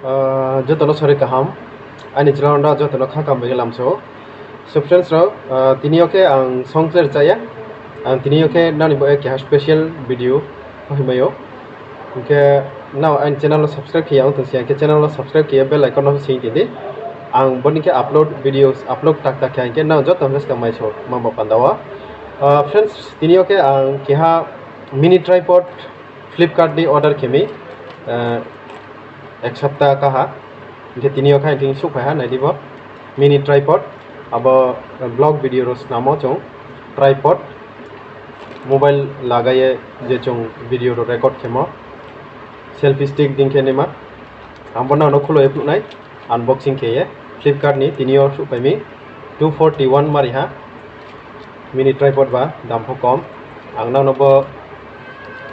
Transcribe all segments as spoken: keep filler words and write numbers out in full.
Ah, joto no sari kaham. Aini channel no joto no khakam bai khe lamsao. So friends rao, ah, tini yo khe ang songkler chaya. Ang tini yo khe nani bo keha special video hoimai ou. Hing khe nrao aini channel no subscribe khe ya ong tong si, hing khe channel no subscribe khe ye bell icon no sing tong di. Ang bo ni khe upload videos, upload tak tak khe hing khe nrao joto no skang mai so ma bo panda wo. Ah, friends, tini yo khe ang keha mini tripod Flipkart ni order khe mi, ah, ek sapta kaha. Hing khe tini yo khe ang thing souhphai ha, nai di bo. Mini tripod, abo, ah, vlog video rao snamo chung tripod, mobile lagai ye je chung video rao record khemo, selfie stick dei khe naima. Ang bo nrao no khulo ye phnuh nai, unboxing khe ye. Flipkart ni tini yo souhphai mi, two forty one mari ha. Mini tripod ba, dam pho kom. Ang nrao no bo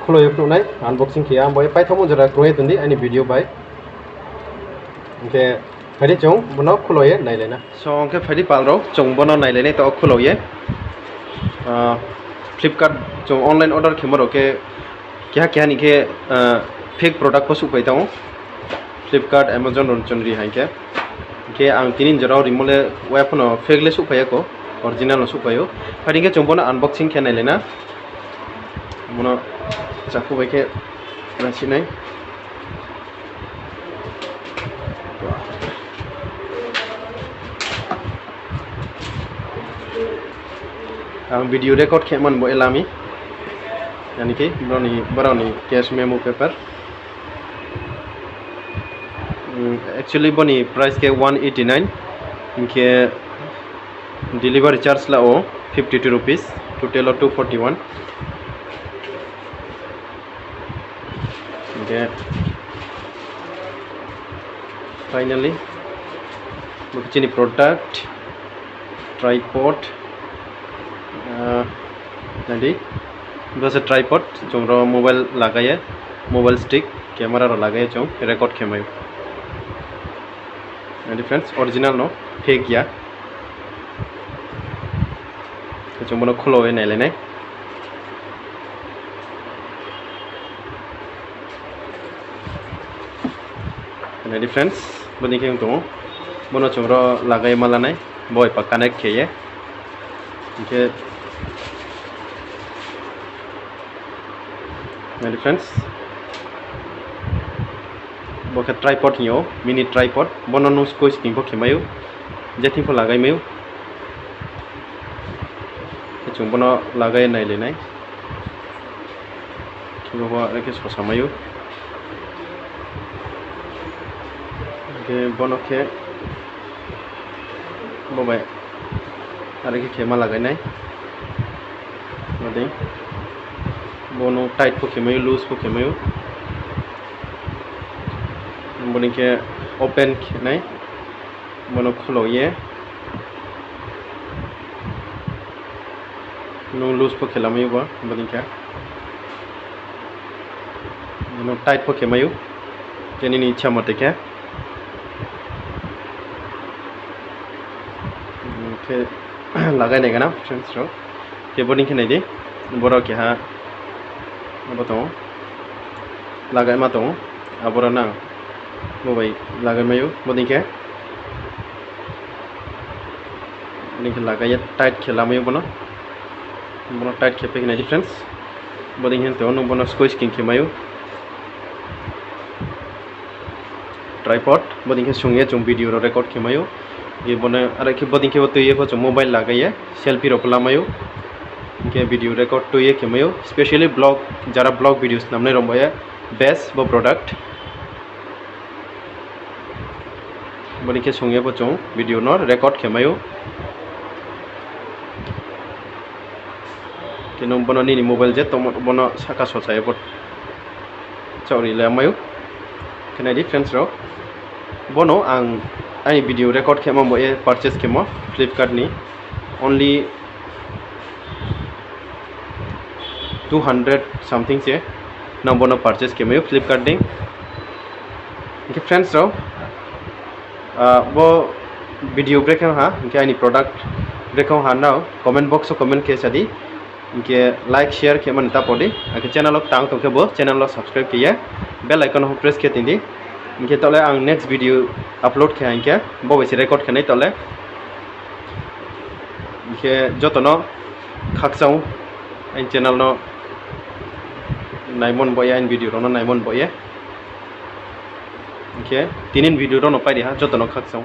khulo ye phnuh nai, unboxing khe ye, ang bo ye paithaomo jora krung ye tong di aini video bai. Hing khe phai di chung bo no khulo ye nailai na. So, hing khe phai di pal rao, chung bo no nailai nai to khulo ye. Ah, Flipkart chung online order khemo rao khe keha keha ni khe, ah, fake product pho souhphai tong ou. Flipkart, Amazon rao ni chung ri hing khe. Hing khe ang tini jora wo rimo le wai pho no fake le souhphai ya ko, original no souhphai ou. Phai di hing khe chung bo no unboxing khe nailai na. Bo no chakhu bai khe nasi nai. Ang video record khe man bo elami. Yani khe brao ni, brao ni cash memo paper. Actually, bo ni price khe one eighty nine, hing khe delivery charge la ou fifty two rupees, total wo two forty one. Hing khe finally, bo khe chini product, tripod, ah, nai di, bo se tripod, chung rao mobile lagai ye, mobile stick, camera rao lagai ye chung record khe mai ou. Nai di friends, original no, fake ya. Chung bo no khulo ye nailai nai. Nai di friends, bodei khe ong tong ou. Bo no chung rao lagai ma la nai, bo bai pa connect khe ye. Hing khe, nai di friends, bo khe tripod hing ou, mini tripod. Bo no nung skoi sking pho khe mai ou, je thing pho lagai mai ou. Khe chung bo no lagai ye nailai nai. Khe bo are khe sosa mai ou. Hing khe bo no khe bo bai are khe khe ma lagai nai. Bodei. Bo no tight pho khe mai ou, loose pho khe mai ou. Bodei khe open khe nai. Bo no khulo ye. Nung loose pho khe la mai ou bo, bodei khe. Bo no tight pho khe mai ou. Khe nini ichha mote khe. Khe lagai nai gana friends rao. Khe bodei khe nai di. Boro keha abo tong ou. Lagaima tong ou. Aboro nang bo bai lagai mai ou. Bodei khe. Bodei khe lagai ye tight khe la mai ou bo no. Bo no tight khe pai khe nai di friends. Bodei khe tong ou, nung bo no skoi sking khe mai ou. Tripod, bodei khe sung ye chung video rao record khe mai ou. Hing khe bo no are khe bodei khe bo tui ye pho chung mobile lagai ye selfie rao pho la mai ou. Hing khe video record tui ye khe mai ou. Specially vlog, jara vlog videos namnai rao bo ye best bo product. Bodei khe sung ye pho chung video no record khe mai ou. Khe nung bo no nini mobile je tongmo bo no sahka sosa ye pho chaohri le mai ou. Khe nai di friends rao. Bo no ang aini video record khe ma bo ye purchase khemo Flipkart ni. Only two hundred something se nang bo no purchase khe mai ou Flipkart ni. Hing khe friends rao, ah, bo video brekhe ha, hing khe aini product brekhe ha nrao comment box wo comment khe sa di. Hing khe like, share khe mani ta pho di. Akhe channel wo tang tong khe bo channel wo subscribe khe ye bell icon wo press khe tong di. Hing khe taoh le ang next video upload khe hing khe bo bai se record khe nai taoh le. Hing khe joto no khakchang, aini channel no naimo ni baoh ye, aini video rao no naimo ni baoh ye. Hing khe tini ni video rao no pai ri ha, joto no khakchang.